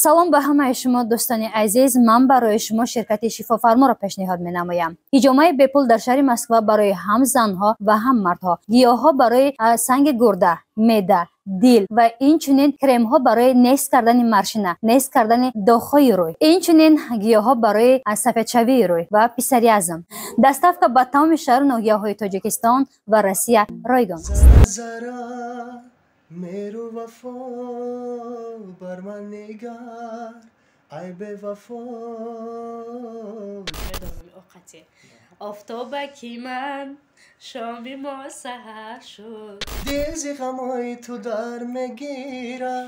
Салом ба ҳамаи шумо, дӯстони азиз. Ман барои шумо ширкати Шифофарморо пешниҳод менамоям. Ҳиҷомаи бепул дар шаҳри Москва барои ҳам занҳо ва ҳам мардҳо, гиёҳҳо барои санги гурда, меъда, дил ва инчунин кремҳо барои нест кардани морщина, нест кардани доғҳои рӯй, инчунин гиёҳҳо барои сафедшавии рӯй ва псориазм. Доставка ба тамоми шаҳру ноҳияҳои Тоҷикистон ва Россия ройгон аст. Меҳру вафо бар ман нигар, ай бевафо. Оқати офтобаки ман, шоми мо саҳар шуд. Дил зи ғамҳои ту дар мегира,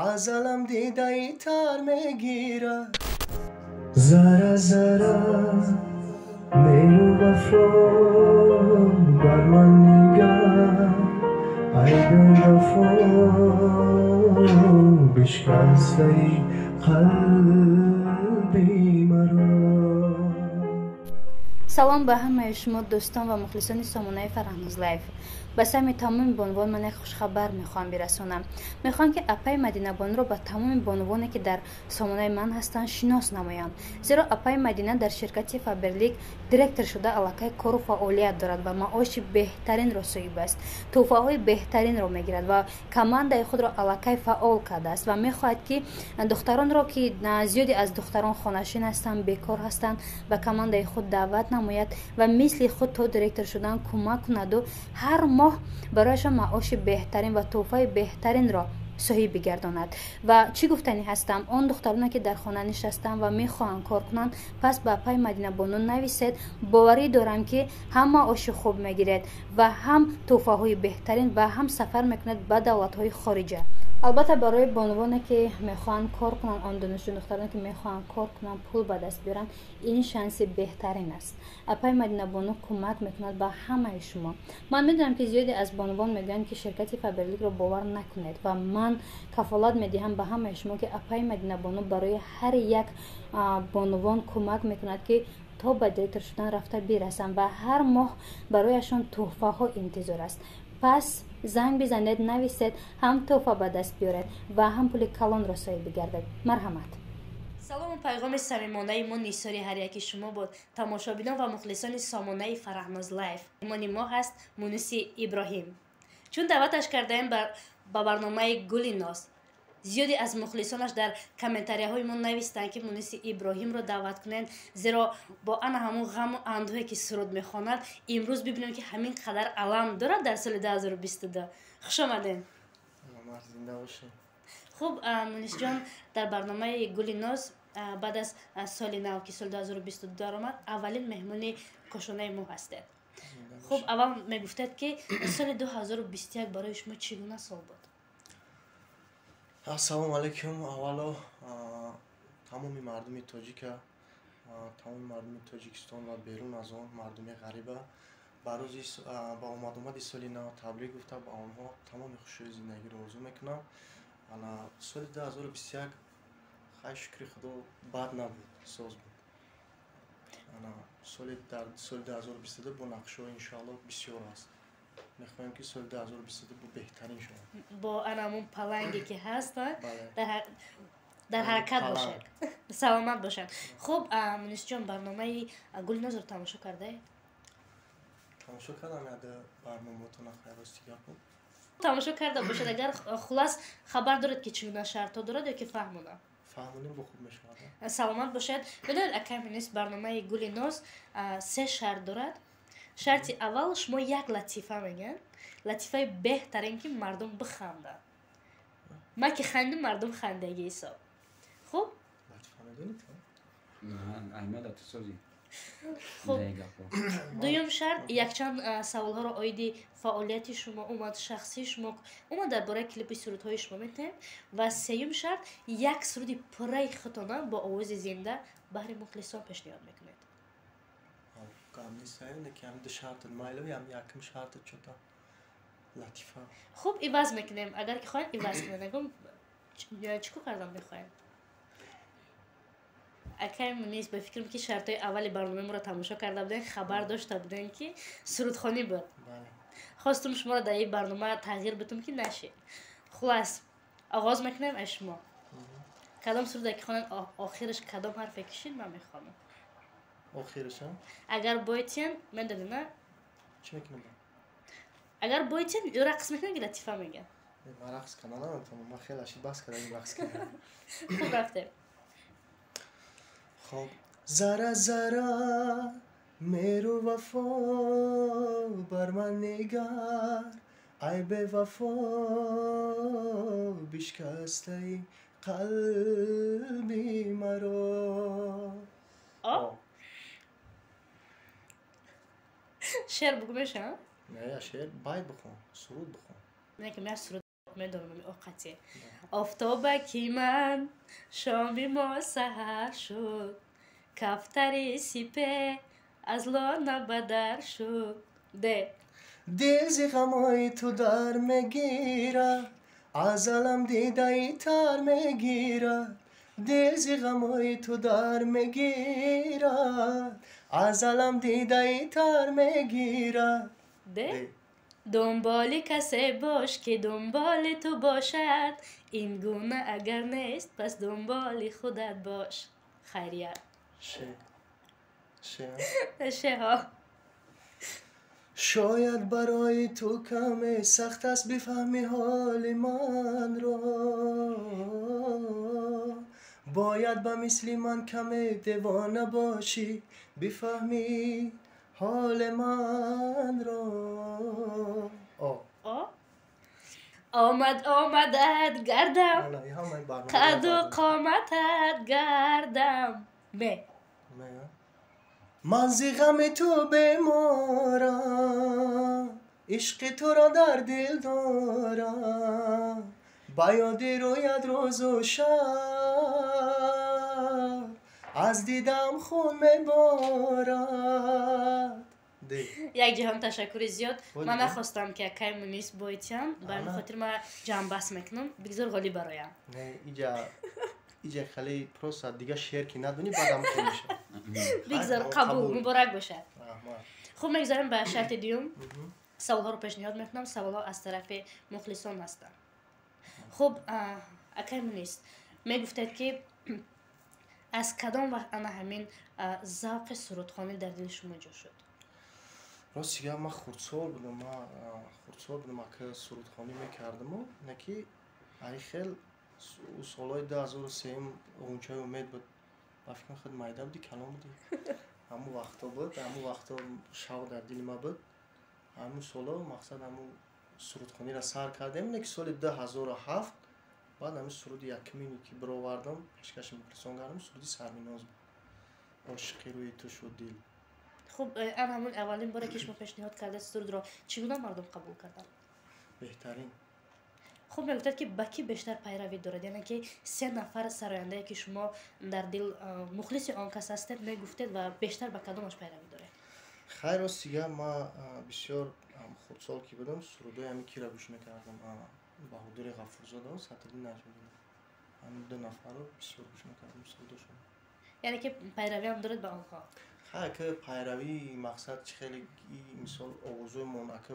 аз алам дидаи тар мегира. Зара зара меҳру вафо бар ман нигар, ай бевафо, бишкастаи қалби маро. Салом ба ҳамаи шумо, дӯстон ва мухлисони сомонаи Фарҳноз Лайф. Ба сами тамоми бонувон ман як хушхабар мехоҳам бирасонам. Мехоҳам, ки апаи Мадинабонуро ба тамоми бонувоне, ки дар сомонаи ман ҳастанд, шинос намоям, зеро апаи Мадина дар ширкати Фаберлик директор шуда аллакай кору фаъолият дорад ва маоши беҳтаринро соҳиб аст, тӯҳфаҳои беҳтаринро мегирад ва командаи худро аллакай фаъол кардааст ва мехоҳад, ки духтаронро, ки зиёде аз духтарон хонашин ҳастанд, бекор ҳастанд, ба командаи худ даъват намояд ва мисли худ то директор шудан кӯмак кунаду ҳар моҳ барояшон маоши беҳтарин ва тӯҳфаи беҳтаринро соҳиб бигардонад. Ва чӣ гуфтанӣ ҳастам: он духтароне, ки дар хона нишастанд ва мехоҳанд кор кунанд, пас ба апаи Мадинабону нависед. Боварӣ дорам, ки ҳам маоши хуб мегиред ва ҳам тӯҳфаҳои беҳтарин ва ҳам сафар мекунед ба давлатҳои хориҷа. Албатта, барои бонувоне, ки мехоҳанд кор кунанд, он донишҷӯ духтароне, ки мехоҳанд кор кунанд, пул ба даст биёранд, ин шанси беҳтарин аст. Апаи Мадинабону кӯмак мекунад ба ҳамаи шумо. Ман медонам, ки зиёде аз бонувон мегӯянд, ки ширкати Фаберликро бовар накунед, ва ман кафолат медиҳам ба ҳамаи шумо, ки апаи Мадинабону барои ҳар як бонувон кӯмак мекунад, ки то ба директор шудан рафта бирасанд ва ҳар моҳ барояшон тӯҳфаҳо интизор аст. Пас занг бизанед, нависед, ҳам тӯҳфа ба даст биёред ва ҳам пули калонро соҳиб бигардед. Марҳамат. Салому пайғоми самимонаи мо нисори ҳар яки шумо буд, тамошобинон ва мухлисони сомонаи Фараҳноз Лайф. Меҳмони мо ҳаст Муниси Иброҳим. Чун даъваташ кардаем ба барномаи Гули Ноз, зиёде аз мухлисонаш дар комментарияҳои мо навистанд, ки Муниси Иброҳимро даъват кунед, зеро бо ана ҳамун ғаму андӯҳе, ки суруд мехонад, имрӯз бибинем, ки ҳамин қадар алам дорад дар соли 2022. Хуш омадем. Зинда бошед. Хуб, Мунисҷон, дар барномаи Гули Ноз баъд аз соли нав, ки соли 2022 даромад, аввалин меҳмони кошонаи мо ҳастед. Хуб, аввал мегуфтед, ки соли 2021 барои шумо чӣ гуна сол буд? Ассалому алайкум. Аввало тамоми мардуми тоҷика, тамоми мардуми Тоҷикистон ва берун аз он мардуми ғариба ба рӯзи ба омадомади соли нав табрик гуфта, ба онҳо тамоми хушиҳои зиндагиро орзу мекунам. Ана соли 2021, хай, шукри Худо, бад набуд, соз буд. Ана соли дар соли 2022 бо нақшҳо, иншоалло, бисёр аст. Мехоҳем, ки соли 2022 бо беҳтарин шавад. Бо ана ҳамун паланге, ки ҳаст, дар ҳаракат бошед, саломат бошад. Хуб, Мунисҷон, барномаи Гулнозро тамошо кардаед? Тамошо кардам яде барномаотона, хайр, рости гапо. Тамошо карда бошед агар, хулас, хабар доред, ки чӣ гуна шартҳо дорад, ё ки фаҳмонам? Фаҳмонем, бо хуб мешавад. Саломат бошед. Медонед, акай Мунис, барномаи Гули Ноз се шарт дорад. Шарти аввал: шумо як латифа мегӯянд, латифаи беҳтарин, ки мардум биханданд. Ман ки хандим, мардум хандагӣ ҳисоб. Хуб. Латифа медонед? Аҳмада, ту созӣ. Хуб, дуюм шарт: якчанд саволҳоро оиди фаъолияти шумо, умуман шахсии шумо, умуман дар бораи клипи сурудҳои шумо метаҳем. Ва сеюм шарт: як суруди пурраи худтона бо овози зинда баҳри мухлисон пешниҳод мекунед. Гап нестаю, ки ҳам ду шарт майло, ям якум шарт чота латифа. Хуб, иваз мекунем, агар ки хоҳем, иваз кунем. Ягон чӣ кор кардан мехоҳем? Акай Мунис, ба фикрам, ки шартҳои аввали барномаи моро тамошо карда будем, хабар дошта будем, ки сурудхонӣ буд. Хостум шуморо дар ин барнома тағйир битум, ки нашед. Хулас, оғоз мекунем аз шумо. Кадом суруде ки хонед, охираш кадом ҳарфе кишид, ман мехонам. Охираш, а? Агар бойтиян, медони, на? Чӣ мекунам? Агар бойтиян, ё рақс мекунад, ки латифа мегӯяд. Ман рақс кардан наметавонам, ман хеле ашид бас кардам рақс кардан. Хуб, рафтем. Хоб. Зара зара меру вафо бар ман нигар, ай бевафо бишкастаи қалби маро. О? Шеър бугӯ мешавад? Не, шеър байт бихон, суруд бихон. Не, ки ман суруд медонам, оқати. Офтобаки ман шоми мо саҳар шуд, кафтари сипе аз лона ба дар шуд. Де. Дил зи ғамҳои ту дар мегирад, аз алам дидаи тар мегирад. Дил зи ғамҳои ту дар мегирад, аз алам дидаи тар мегирад. Де? Дунболи касе бош, ки дунболи ту бошад, ин гуна агар нест, пас дунболи худат бош. Хайрият. Ше. Ше. Шеҳо. Шояд барои ту каме сахт аст бифаҳми ҳоли манро, бояд ба мисли ман каме девона бошӣ, бифаҳмӣ ҳоли манро. О. О? Омад омадат гардам, қаду қоматат гардам. Ме. Ме. Ман зи ғами ту беморам, ишқи туро дар дил дорам, ба ёди рӯят рӯзу шаб аз дидам хун меборад. Як ҷаҳон ташаккури зиёд. Ман нахостам, ки акай Мунис бойтиям, ба ҳамин хотир ман ҷамъбаст мекунам. Бигзор ғолиб бароям. Не, иҷа хеле просто дига шеър ки надонӣ, баъдам хел мешавад. Бигзор, қабул, муборак бошад. Хуб, мегузарем ба шарти дуюм. Саволҳоро пешниҳод мекунам. Саволҳо аз тарафи мухлисон ҳастанд. Хуб, акай Мунис, мегуфтед, ки аз кадом вақт ана ҳамин завқи сурудхонӣ дар дили шумо ҷо шуд? Рости гап, ман хурдсол будам, ман хурдсол будам, ака сурудхонӣ мекардаму, не ки ай хел солҳои 2003 ғунчаи умед буд. Ба фикрам, худ майда будӣ, калон будӣ. Ҳамун вақто буд, ҳамун вақто шавқ дар дили ман буд. Ҳамун солҳо мақсад ҳамун сурудхониро сар кардем, не ки соли 2007 баъд ҳамин суруди якумине ки бировардам, пешкаши мухлисон кардам, суруди Сарвиноз буд. Ошиқи рӯи ту шуд дил. Хуб, ан ҳамун аввалин боре ки шумо пешниҳод кардед сурудро, чӣ гуна мардум қабул карданд? Беҳтарин. Хуб, мегуфтад, ки ба кӣ бештар пайравӣ дорад, яъне ки се нафар сарояндае, ки шумо дар дил мухлиси он кас ҳастед, мегуфтед ва бештар ба кадомаш пайравӣ доред? Хайр, рости гап, ман бисёр хурдсол ки будам, сурудҳои ҳамин киро гӯш мекардам, Баҳодури Ғафурзода, Садриддин Наҷмиддинов. Ҳамин ду нафарро бисёр гӯш мекардам сурудошон. Яъне ки пайравиам доред ба онҳо? Хай, ака, пайравӣ мақсад чӣ хеле, мисол, овозҳои ака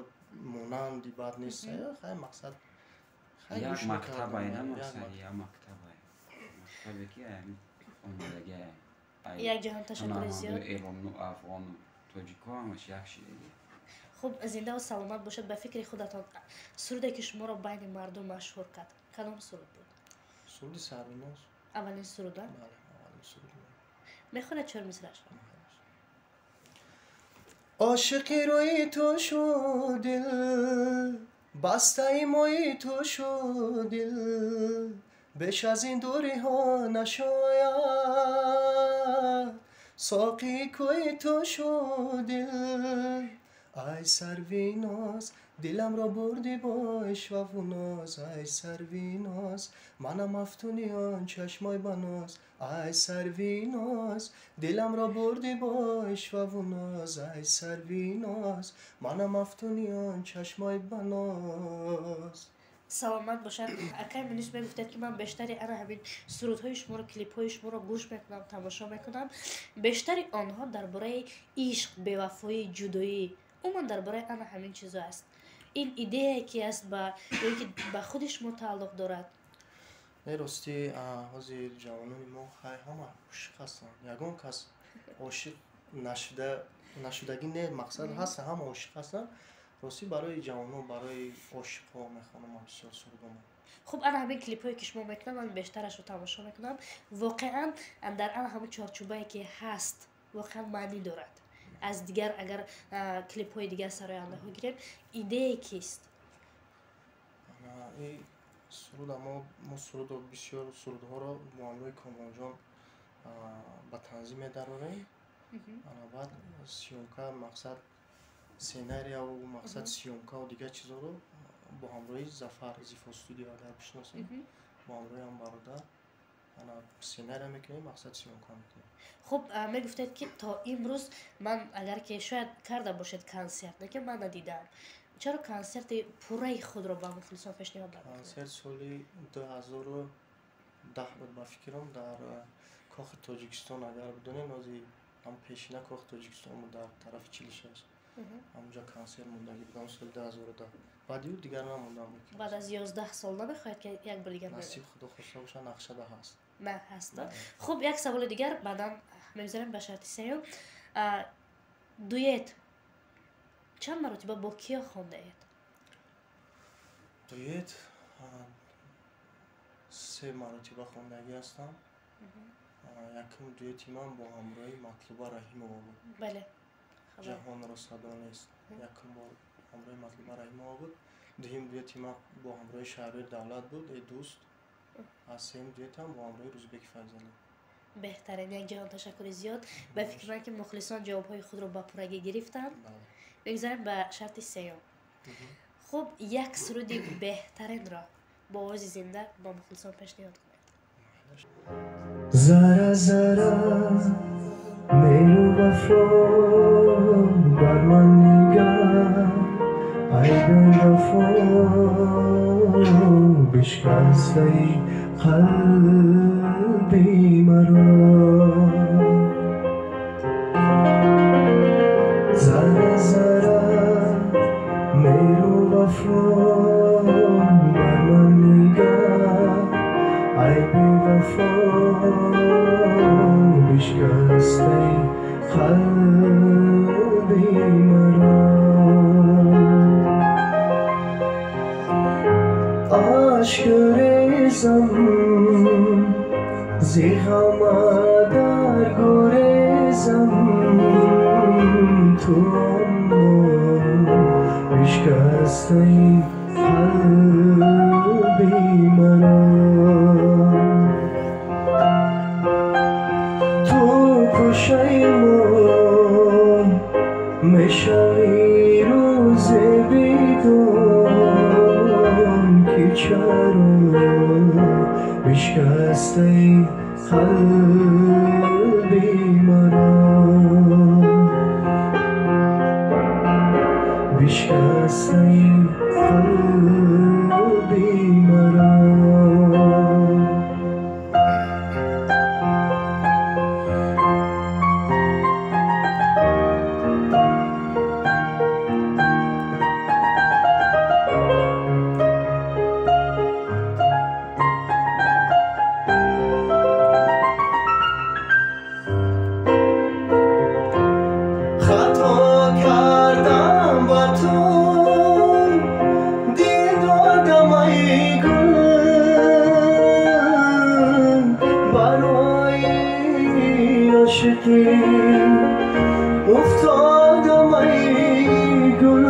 монанди бад нест, хай, мақсад хай Як гӯш мактабай, мекардам, на як мақсад, мактаб. як мактабай. Мактабе ки омадаги ай. Як ҷаҳон ташаккури зиёд. Эрону афғону тоҷико ҳамаш як шидаги. Хуб, зиндаву саломат бошад. Ба фикри худатон, суруде, ки шуморо байни мардум машҳур кард, кадом суруд буд? Суруди Сарвиноз. Аввалин суруда? Бале, аввалин суруд. Мехонед чор мисраашро? Ошиқи рӯи ту шуд дил, бастаи мои ту шуд дил, беш аз ин дуриҳо нашояд, соқии кӯи ту шуд дил. Ай Сарвиноз, диламро бурдӣ бо ишваву ноз, ай Сарвиноз, манам мафтуни он чашмои баноз. Ай Сарвиноз, диламро бурдӣ бо ишваву ноз, ай Сарвиноз, манам мафтуни он чашмои баноз. Саломат бошад. Акай Мунис, мегуфтед, ки ман бештари ана ҳамин сурудҳои шуморо, клипҳои шуморо гӯш мекунам, тамошо мекунам, бештари онҳо дар бораи ишқ, бевафоӣ, ҷудоӣ, умуман дар бораи ана ҳамин чизо аст. Ин идеяе ки аст ба ё ки ба худи шумо тааллуқ дорад? Не, ростӣ, ҳозир ҷавонони мо хай ҳама ошиқ ҳастанд. Ягон кас ошиқ нашуда нашудагӣ не, мақсад ҳаста, ҳама ошиқ ҳастанд. Ростӣ, барои ҷавонон, барои ошиқҳо мехонам ман бисёр сурудомо. Хуб, ана ҳамин клипҳое ки шумо мекунам, ман бештарашро тамошо мекунам, воқеан дар ана ҳамон чорчӯбае ки ҳаст, воқеан маънӣ дорад. Аз дигар агар клипҳои дигар сарояндаҳо гирем, идея кист? И суруда мо сурудо, бисёр сурудҳоро бо ҳамроҳи Комронҷон ба танзим медарорем. Ана баъд съёмка, мақсад сценарияву мақсад съёмкаву дигар чизҳоро бо ҳамроҳи Зафар, Зифо студио, агар бишносем, бо ҳамроҳи ҳам бародар ана сценария мекунем, мақсад съёмка мекунем. Хуб, мегуфтед ки то имрӯз ман агар ки шояд карда бошед консерт, лекин ман надидам. Чаро консерти пурраи худро ба мухлисон пешниҳод намекунед? Консерт соли 2010 буд, ба фикрам, дар Кохи Тоҷикистон, агар бидонем, ози ҳам пешина Кохи Тоҷикистон буд, дар тарафи 46, ҳамонҷа консерт мондагӣ будам соли 2010. Баъди ӯ дигар намондам. Баъд аз 11 сол намехоҳед ки як бор дигар? Насиб, худо хоста боша, нақшада ҳаст. На, ҳаст. Хуб, як саволи дигар, баъдан мегузарем ба шарти сеюм. Дуэт чанд маротиба бо киё хондаед? Дуэт се маротиба хондагӣ ҳастам. Якум дуэти ман бо ҳамроҳи Матлуба Раҳимова буд. «Ҷаҳонро садо нест», якум бор ҳамроҳи Матлуба Раҳимова буд. Дуюм дуэти ман бо ҳамроҳи Шаҳриёри Давлат буд, «Эй дӯст». Аз сеюм дуэтам бо ҳамроҳи Рӯзбеки Файзалӣ. Беҳтарин, як ҷаҳон ташаккури зиёд. Ба фикр ман ки мухлисон ҷавобҳои худро ба пуррагӣ гирифтанд. Мегузарем ба шарти сеюм. Хуб, як суруди беҳтаринро бо овози зинда ба мухлисон пешниҳод кунед. Зара зара меҳру вафо бар ман нигар, ай бевафо, бишкастаи қалби маро. Зара зара меҳру вафо бар ман нигар, ай бевафо, бишкастаи қалби маро. Ашк резам, зи ғама дар гурезам, ту аммо бишкастаи қалби маро. Ту пушаймон мешавӣ рӯзе, бидон ки чаро бишкастаи қалби маро, бишкастаи қалби маро. Хато кардам, ба ту дил додам, ай гул, барои ошиқӣ уфтодам, ай гул.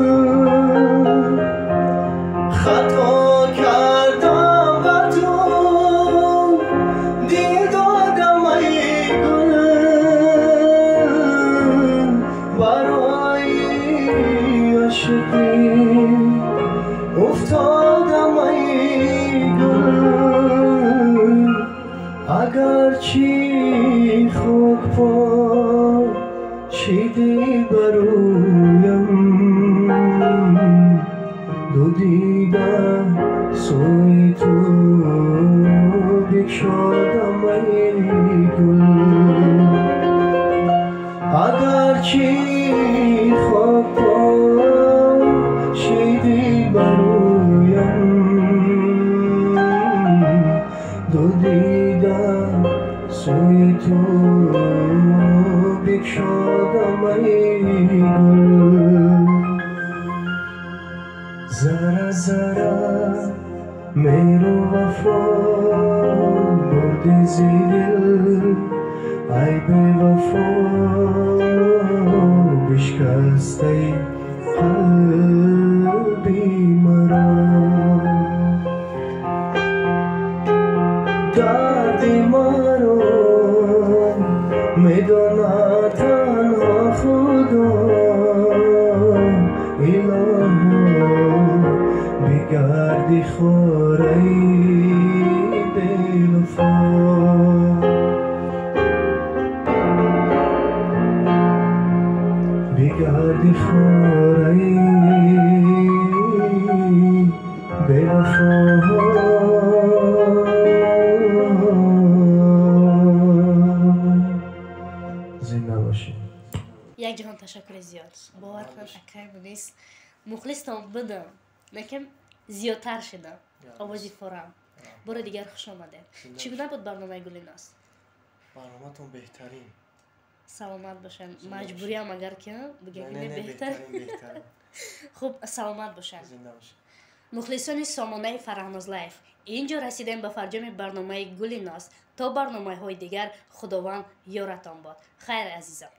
Хато кардам, ба ту дил додам, ай гул, барои ошиқӣ уфтодам, ай гул. Агарчи хок пошидӣ бар рӯям, ду дида сӯи ту бикшодам, ай гул. Агарчи хок пошидӣ бар рӯям, ду Сӯи ту бикшодам, ай гул. Зарра зарра меҳру вафо бурди зи дил, ай бевафо, бишкастаи қалби маро. Дарди маро медонад танҳо Худо. Илоҳо, бигарди хораи бевафо, бигарди хораи бевафо. Зинда бошед. Як ҷаҳон ташаккури зиёд. Бовар кунед, акай Мунис, мухлистон будам, лекин зиёдтар шидам. Овози форам. Бори дигар хуш омадед. Чӣ гуна буд барномаи Гулиноз? Барноматон беҳтарин. Саломат бошанд. Маҷбуриям, агар ки бигем, Не, не, беҳтар. Беҳтарин, беҳтарин. Хуб, саломат бошанд. Зинда бошед. Мухлисони сомонаи Фараҳноз Лайф, ин ҷо расидем ба фарҷоми барномаи Гули Ноз. То барномаҳои дигар, Худованд ёратон бод. Хайр, азизон.